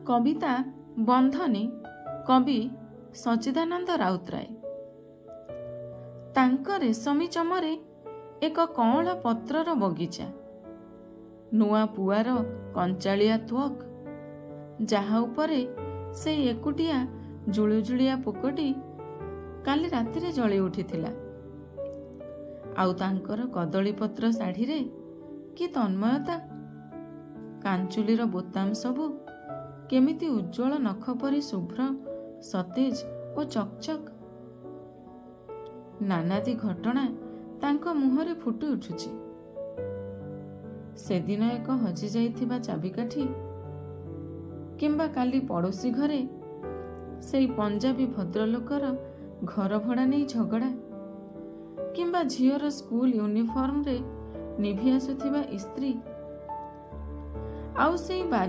କବିତା ବନ୍ଧନୀ, କବି ସଚ୍ଚିଦାନନ୍ଦ ରାଉତରାୟ। ତାଙ୍କ ରେଶମୀ ଚମରେ ଏକ କଅଁଳ ପତ୍ରର ବଗିଚା, ନୂଆ ପୁଆର କଞ୍ଚାଳିଆ ତ୍ୱକ୍, ଯାହା ଉପରେ ସେଇ ଏକୁଟିଆ ଜୁଳୁଜୁଳିଆ ପୋକଟି କାଲି ରାତିରେ ଜଳି ଉଠିଥିଲା। ଆଉ ତାଙ୍କର କଦଳୀପତ୍ର ଶାଢ଼ୀରେ କି ତନ୍ମୟତା! କାଞ୍ଚୁଲିର ବୋତାମ ସବୁ କେମିତି ଉଜ୍ଜ୍ୱଳ ନଖ ପରି ଶୁଭ୍ର, ସତେଜ ଓ ଚକଚକ୍। ନାନାଦି ଘଟଣା ତାଙ୍କ ମୁହଁରେ ଫୁଟି ଉଠୁଛି। ସେଦିନ ଏକ ହଜିଯାଇଥିବା ଚାବିକାଠି, କିମ୍ବା କାଲି ପଡ଼ୋଶୀ ଘରେ ସେଇ ପଞ୍ଜାବୀ ଭଦ୍ରଲୋକର ଘର ଭଡ଼ା ନେଇ ଝଗଡ଼ା, କିମ୍ବା ଝିଅର ସ୍କୁଲ ୟୁନିଫର୍ମରେ ନିଭି ଆସୁଥିବା ଇସ୍ତ୍ରୀ, ଆଉ ସେଇ ବାରି